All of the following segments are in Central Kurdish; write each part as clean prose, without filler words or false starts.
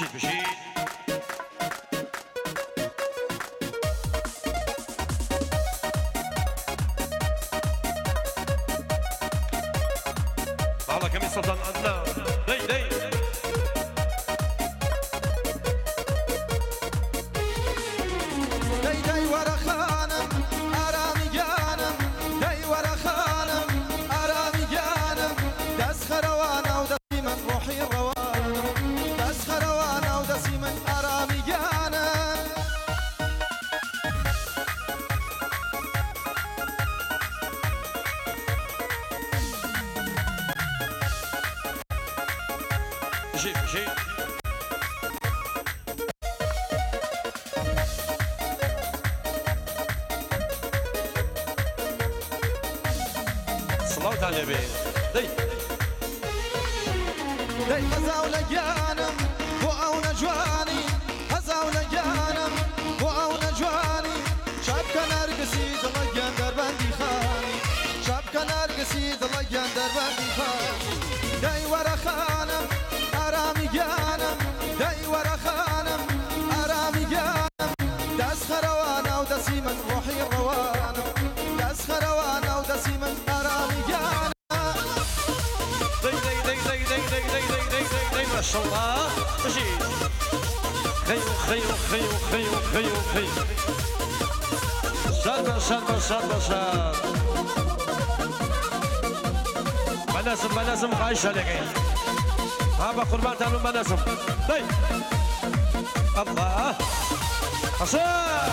بژیت بژیت. ماڵەکەمی سوڵتان عەدنان دەی دەی. دەی دەی وەرە خانم ئارامی گیانم، دەی وەرە خانم ئارامی گیانم، دەست خەرەوە ناو دەستی من ڕۆحی ڕەوانم، دەست خەرەوە ناو دەستی من ئارامی گیانم. بژیت بژیت. سڵاوتان لێبێ دەی. دەی هەزاو لە گیانم بۆ ئەو نەجوانی، هەزاو لە گیانم بۆ ئەو نەجوانی، چاپکە نەرگسی دڵە گیان دەربەندی خانی، چاپکە نەرگسی دڵە گیان دەربەندی خانی. دەی وەرە خانم ئارامی گیانم، دەی وەرە خانم ئارامی گیانم، دەست خەرەوە ناو دەستی من ڕۆحی ڕەوانم، دەست خەرەوە ناو دەستی من ئارامی گیانم. دەی دەی دەی دەی دەی دەی دەی دەی دەی دەی دەی ماشەڵڵا بژیت. خەیر خەیر خەیر خەیر خەیر خەیر. شاد بە شاد بە شاد بە شاد. بەنەسم بەنەسم خواهشە لێکەین. ها بە قوربانتان بم بەنەسم. دەی. الله حەسەن.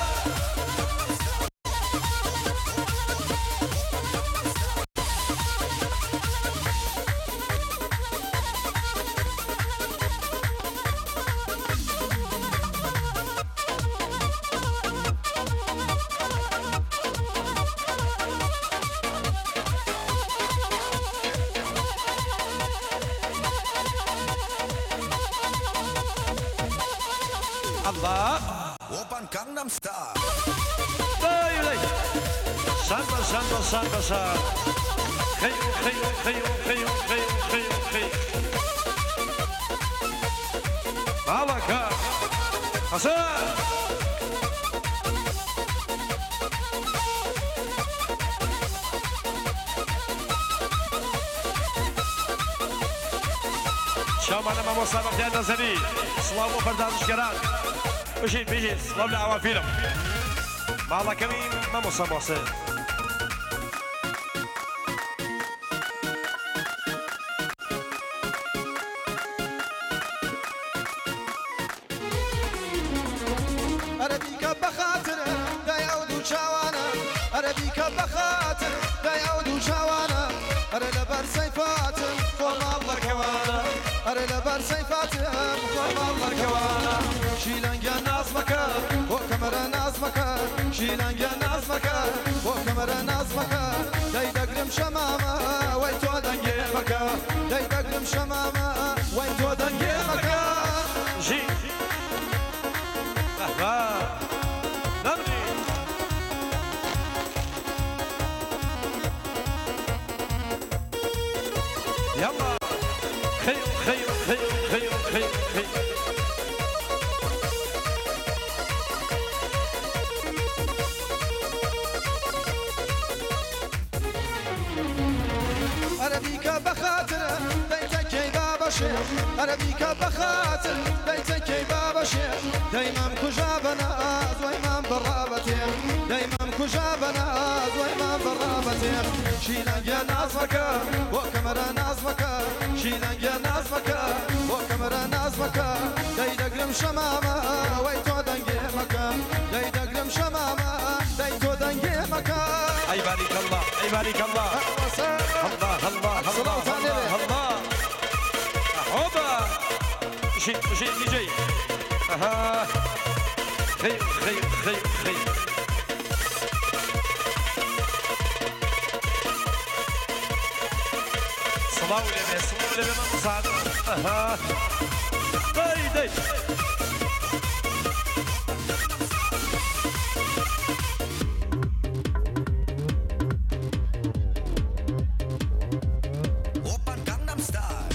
الله Oppan Gangnam Style. دەی دەی. شاد بە شاد بە شاد بە شاد. خەیر خەیر خەیر خەیر خەیر خەیر خەیر. ماڵەکە حەسەن. چاومانە مامۆستا بەختیار نەزەری، سڵاو بۆ پەردازشکەران. بژیت بژیت. سڵاو لە ئاوافیرم. ماڵەکەمی مامۆستا مۆسن. ئەرەبیکە بەخاترم دای ئەو دوو چاوانە، ئەرەبیکە بەخاتر دای ئەو دوو چاوانە، ئەرە لەبەر سەیفاتم خۆ ماڵەکەوانە، ئەرە لەبەر سەیفاتم خۆ ماڵەکەوانە. شیلانگیان نازمەکە بۆ کەمەرە نازمەکە، شیلانگیان نازمەکە بۆ کەمەرە نازمەکە، دەی دەگرم شەمامە وەی تۆ دەنگێ مەکە، دەی دەگرم شەمامە وەی تۆ دەنگێ مەکە. ژی بەهبە نەمری. يلا خير خير خير خير خير خير. ئەرەبیکە بەخاترم دەیتەکەی بابەشێ، ئەرەبیکە بەخاتر دەیتەکەی بابەشێ، دەیمەم کوژا بەناز وەیمان بەڕابەتێ، دەیمەم کوژا بەناز وەیمان بەڕابەتێ. شیلانگیان نازمەکە بۆ کەمەرە نازمەکە، شیلانگیان نازمەکە بۆ کەمەرە نازمەکە، دەی دەگرم شەمامە وەی تۆ دەنگێ مەکە، دەی دەگرم شەمامە دەی تۆ دەنگێ مەکە. أي بارك الله أي بارك الله. الله الله الله الله الله. هوبا جي جي جي. أها خير خير خير خير. سڵاو لێبێ سڵاو لێبێ مامۆستا. ئەها دەی دەی. Oppan Gangnam Style.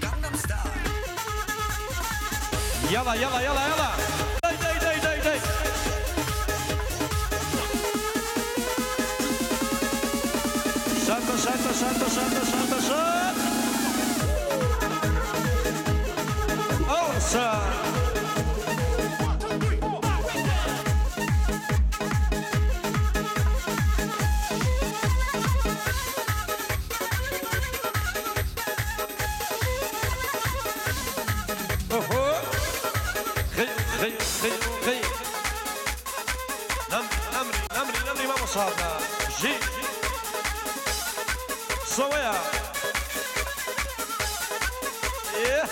Gangnam Style. يلا يلا يلا يلا داي داي داي داي داي شد شد شد شد شد شد أوسا خي خي خي نمري نمري نمري ما مصابنا جي صويا إيه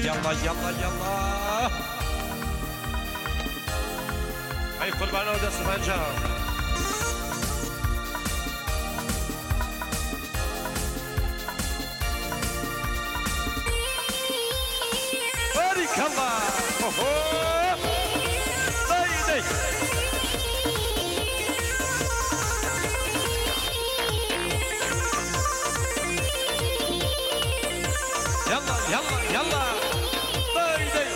يلا يلا يلا هاي قربانه ودست بنجا بارك الله اوه داي داي يلا يلا يلا داي داي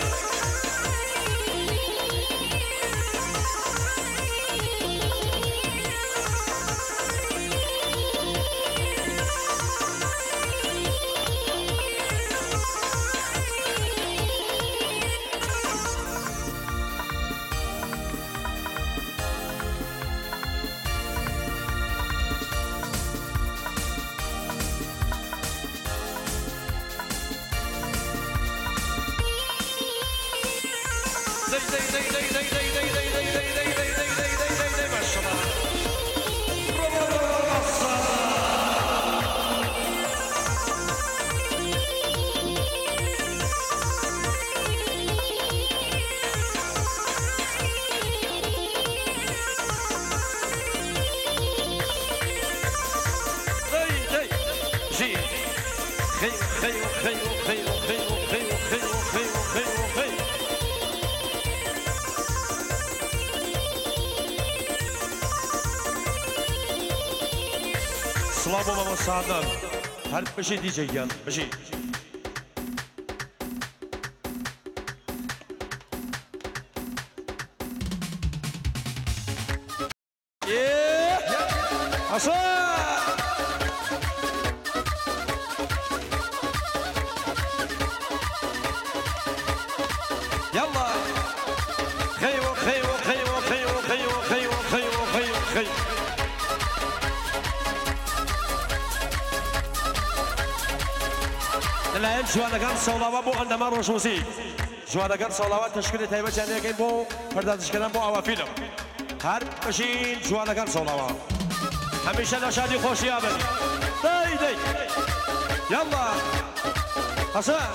داي داي داي داي داي داي داي داي داي داي داي داي داي داي داي داي ما شاء الله داي داي جي خي خي خي خي خي خي خي خي خي خي سلام بابا سعدان هر بشي دي جي يلا بشي ايه حسن يلا خيو خيو خيو خيو خيو خيو خيو خيو خيو لەلایەن جوانەکان سەوڵاوە بۆ ئەندەمان ڕۆژموزیک جوانەکان سەوڵاوە تەشکیلی تایبەتیان لێکەین بۆ پەردازشکردن بۆ ئاوا فیلم هەر بژین جوانەکان سەوڵاوە هەمیشە لە شادی خۆشییا بن دەی دەی یاڵڵا حەسەن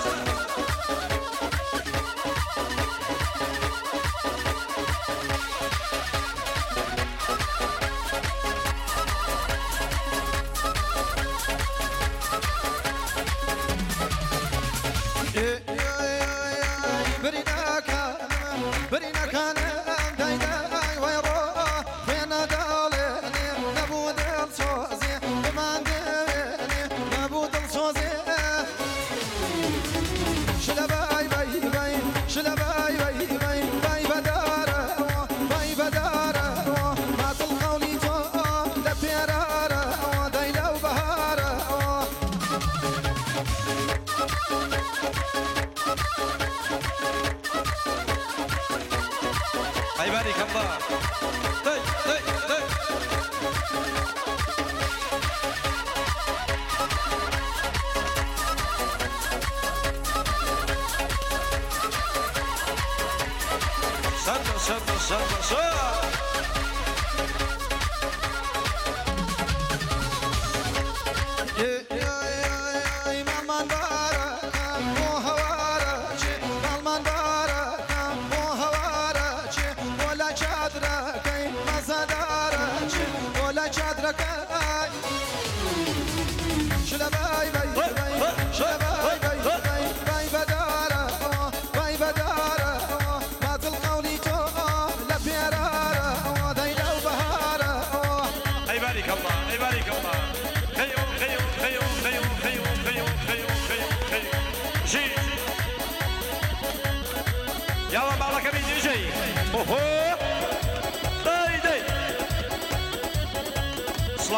يبارك الله دي دي دي شد شد شد شد يا يا يا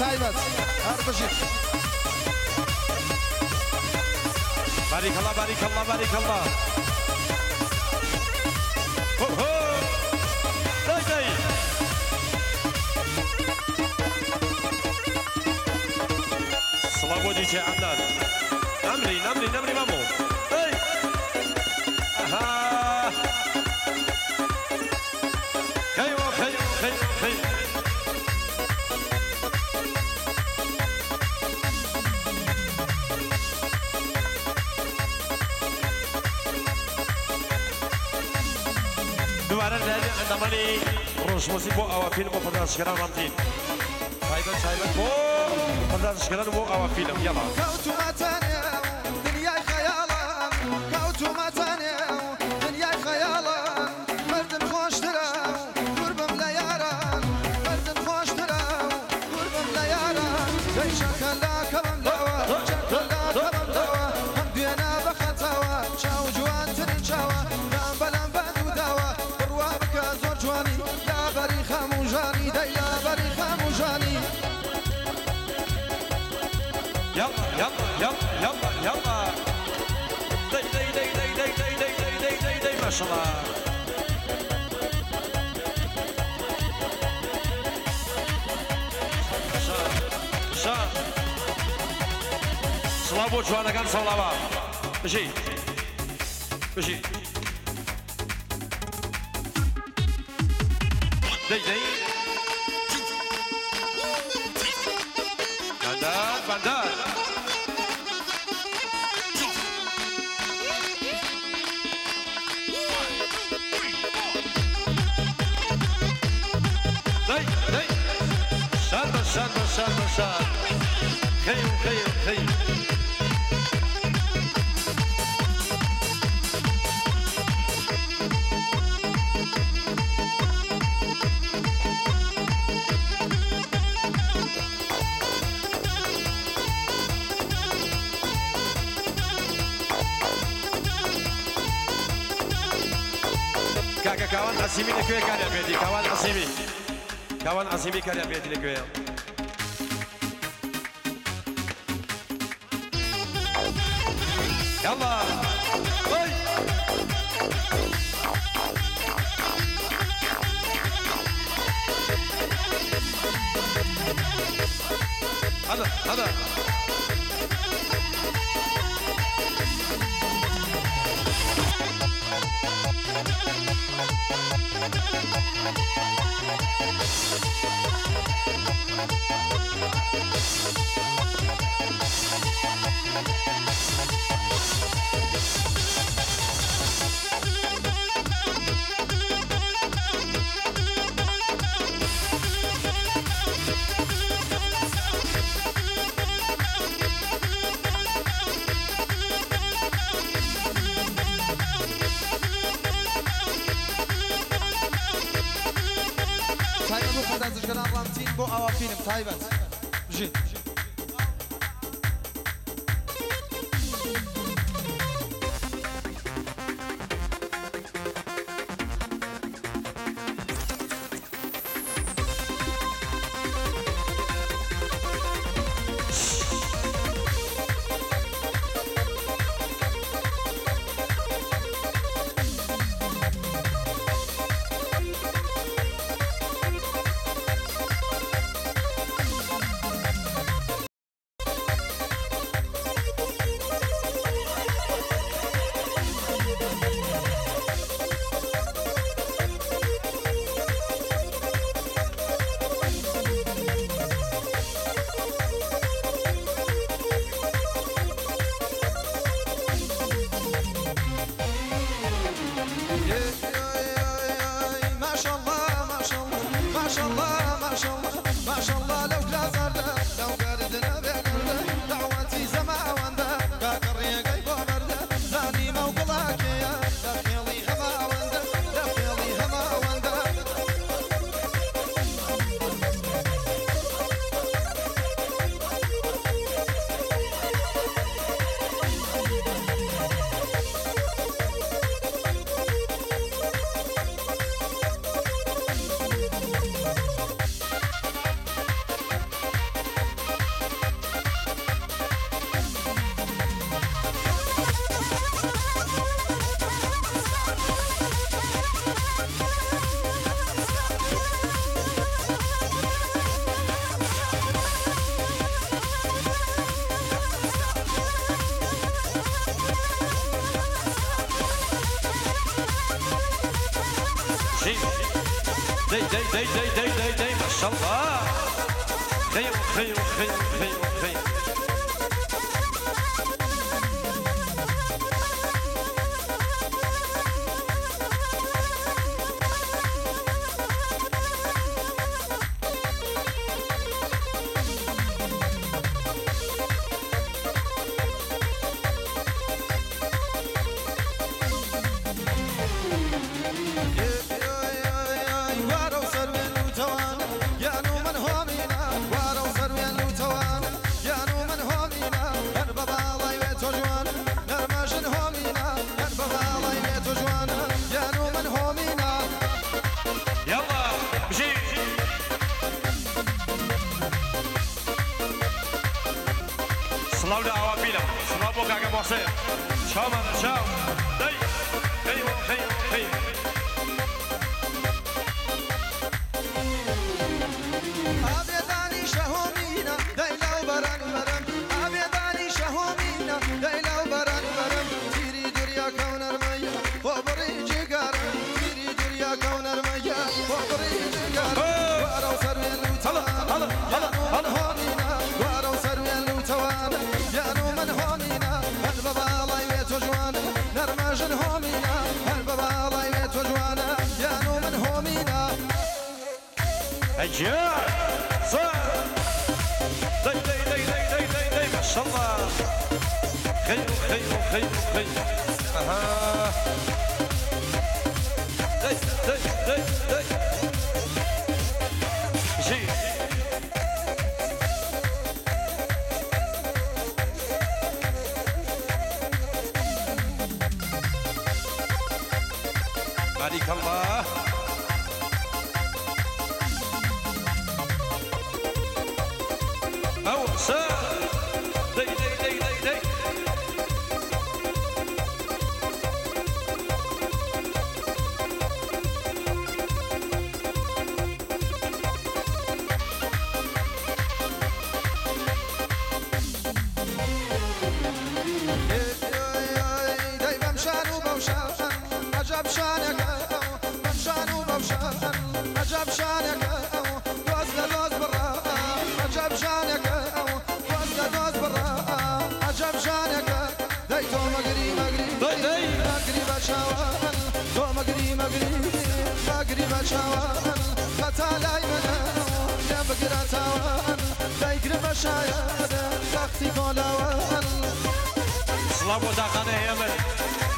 تایبەت هەر بژیت. بارك الله بارك الله بارك الله. هو هو داي داي. سلام وديتي عمدان. نمري نمري نمري مامو. داي. اها. خيو خيو خيو خيو. دوباره لەلایەن ئەندامانی ڕۆژمۆزی بۆ ئاوا فیلم بۆ پەردازشکەران ڕامتین. تایبەت تایبەت بۆ پەردازشکەران بۆ ئاوا فیلم. یاڵا. دنیای خەیاڵم کەوتومە تەنێ دنیای خەیاڵم مردن خۆشترە دووربم لە یاران مردن خۆشترە دووربم لە یاران دەی شەکەلاکەم لەوە شەکەلاکەم لەوە هەم دوێنە بەخەتەوە چاو جوانترین چاوە لام بەلام بەدووداوە بڕوا بکە زۆر جوانی لابەری خەموژانی دەی لابەری خەموژانی. يلا يلا يلا يلا يلا دي دي دي دي دي دي دي دي دي دي دي ما شاء الله. سڵاو بۆ جوانەکان سەڵاوە. بژی بژی. دەی دەی بەندار بەندار. دەی دەی شار بە شار بە شار بە شار. خەیر خەیر خەیر. کاکە کاوان عەزیمی لەکوێ کاریان پێتی؟ کاوان عەزیمی کاوان عەزیمی کاریان پێتی لەکوێیە؟ يلا هاي. هذا هذا تایبەت بۆ پەردازشکەران ڕامتین بۆ ئاوا فیلم تایبەت. بژین. دەی دەی دەی دەی دەی دەی دەی ماشەڵڵا خەیو خەیو خەیو خەیو خەیو. سڵاو لە ئاوا پیلە سڵاو بۆ کاکە مۆسێ چاومان چاو دەی خەی خەی خەی. دەی دەی دەی دەی دەی دەی دەی ماشەڵڵا خەی خەی خەی خەی ئەها دەی دەی دەی دەی ژی. بارك الله. دەی دەی دەی دەی دەی دەی بەمشان و بەوشان عەجەب شانەکە بەمشان و بەوشان عەجەب شانەکە دۆز لە دۆز بڕە عەجەب شانەکە دۆز لە دۆز بڕە عەجەب شانەکە دەی تۆ مەگری مەگری دەی مەگری بە چاوان تۆ مەگری مەگری مەگری بە چاوان خەتا لای منە لێم بگرە تاوان دەیگرم بە شایەد تەختی کۆلاوان. سڵاو بۆ تاقانە هێمن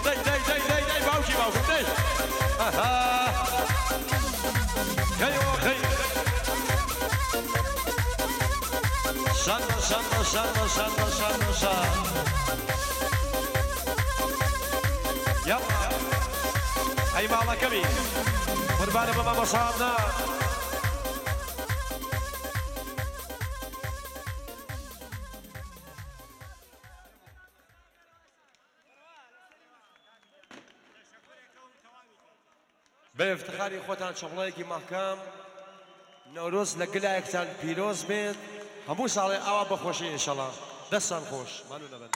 دەی دەی دەی دەی دەی باوکی باوکم دەی ئەها خەیۆ خەی شان شان شان شان شان شان یاڵا ئەی ماڵەکەمی قوربانە بە مامۆستا عەدنان. بە ئفتخاری خۆتان چەپڵەیەکی مەحکەم نەورۆز لە گلایەکتان پیرۆز بێت هەموو ساڵێ ئاوا بەخۆشی ئینشەڵا. دەستان خۆش مانوو نەبن.